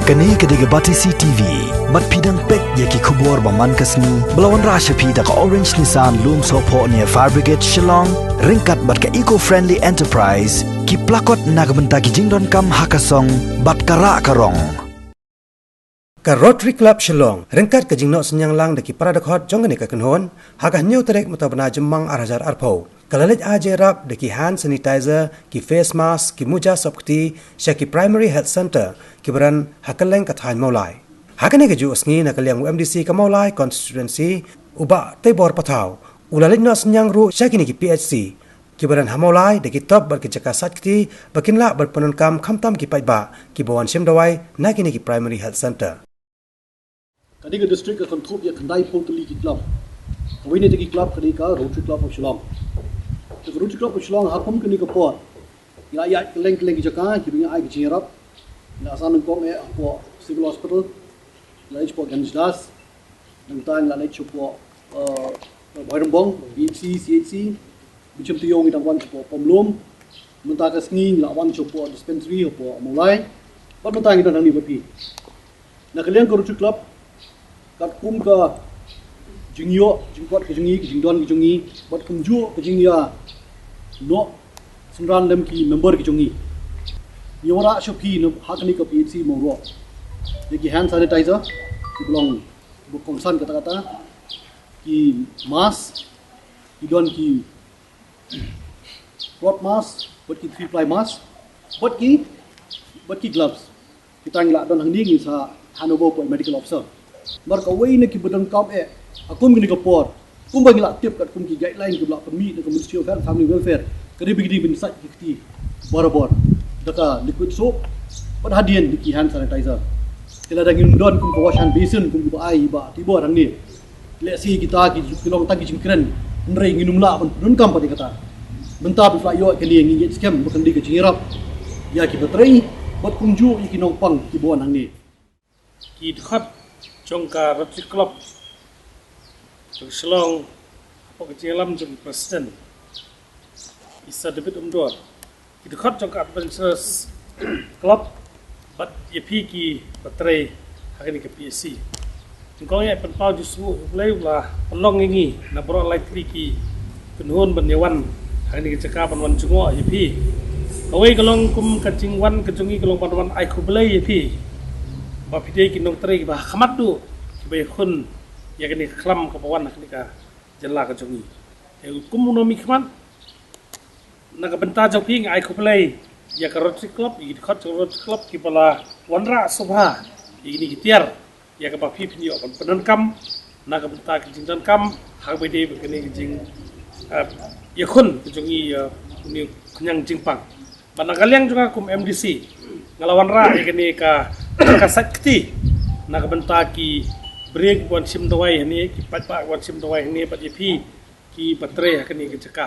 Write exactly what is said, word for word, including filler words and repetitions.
Kane ka dei ka Batesi T V. Bad phi dang peit ïa ki khubor ba man ka sngi ba la wanrah sha phi da ka Orange Nissan Lumsohphoh near Fire Brigade Shillong, ryngkat bad ka Eco Friendly Enterprise, ki plakot na ka bynta ki jingdonkam ha ka song bad ka rah ka rong. Ka Rotary Club Shillong ryngkat ka jingnoh synñiang lang da ki para dkhot jong kane ka kynhun, ha ka hynñiew tarik mynta u bnai Jymmang ar hajar arphew, ka la leit ai jingïarap da ki hand sanitizer, ki face mask, ki muja sop kti sha ki Primary Health Centre kiba don ha kylleng ka thaiñ Mawlai. Ha kane kajuh ka sngi, na ka liang u M D C ka Mawlai Constituency, u Bah Teibor Pathaw, u la leit noh synñiang ruh sha kine ki P H C kiba don ha Mawlai da ki top bad ki jaka sait kti ba kin lah ban pyndonkam, khamtam ki paidbah kiba wan shim dawai na kine ki Primary Health Centre. Ka dei ka district ka kynthup ïa khyndaiphew tylli ki club. Kawei na kita ki club ka dei ka Rotary Club of Shillong. Te ka Rotary Club of Shillong, ha kum kane ka por, ngi la ïaid kylleng kylleng ki jaka kiba ngi ai ka jingïarap. Ngi la san nyngkong eh hapoh Civil Hospital, ngi la leit shapoh Ganesh Das, nangta ngi la leit shapoh, eh, Bhoirymbong, B H C, C H C, bad shim taïew ngi dang wan shapoh Pomlum. Mynta ka sngi ngi la wan shapoh dispensary hapoh Mawlai. Bad mynta ngi don hangne bad phi. Na ka liang ka Rotary Club, katkum ka jingïoh jingkot ka jong ngi, ka jingdon ka jong ngi, bad kumjuh ka jingïa noh synran lem ki member ki jong ngi, ngi wanrah sha phi na ha kane ka P H C Mawroh ïa ki hand sanitizer kiba long, kiba kongsan katta katta, ki mask, ki don ki cloth mask, bad ki three ply mask, bad ki, bad ki gloves. Kita ngi la don hangne, ngin sa hand over hapoh i medical officer. Namar kawei na kiba donkam eh ha kum kane ka por, kumba ngi la tip katkum ki guideline kiba la pynmih na ka Ministry of Health and Family Welfare, ka dei ba ki dei ban sait ki kti barabor da ka liquid soap bad hadien da ki hand sanitizer. Te lada ngim don kum ka wash hand basin kum kiba ai i Bah Teibor hangne, lehse kita ki, ki long tang ki jingkren, hynrei ngin ym lah ban pyndonkam pat ïa kata. Mynta phi la ïoh kane, ngi ngeit skhem ba kan dei ka jingïarap ïa kiba trei bad kumjuh ïa ki nongpang kiba wan hangne. Ki dkhot jong ka Rotary Club jong Shillong, hapoh ka jingïalam jong ki President, i Sir David Umdor, ki dkhot jong ka Adventurers Club, bad ïa phi kiba trei ha kane ka P H C. Nyngkong ïa pynpaw jingsngewnguh U Blei u la pynlong ïa ngi na baroh lai tylli ki kynhun ban ïa wan ha kane ka jaka ban wan jngoh ïa phi. Kawei ka long kum ka jingwan ka jong ngi ka long ban wan ai khublei ïa phi ba phi dei ki nongtrei kiba ha khmat duh kiba ïakhun ïa kane ka khlam kaba wan ha kane ka jylla ka jong ngi. Te kum u nongmihkhmat, na ka bynta jong phi nga ai khublei ïa ka Rotary Club, ïa ki dkhot jong ka Rotary Club kiba la wanrah sngewbha ïa kine ki tiar, ïa kaba phi phin ïoh ban pyndonkam na ka bynta ka jingdonkam ha kaba ïadei bad kane ka jing, eh, ïakhun ka jong ngi, eh, une u khñiang jingpang. Bad na ka liang jong nga kum M D C, nga la wanrah ïa kane ka, ka sait kti na ka bynta ki briew kiba wan shim dawai hangne, ki paidbah kiba wan shim dawai hangne, bad ïa phi kiba trei ha kane ka jaka.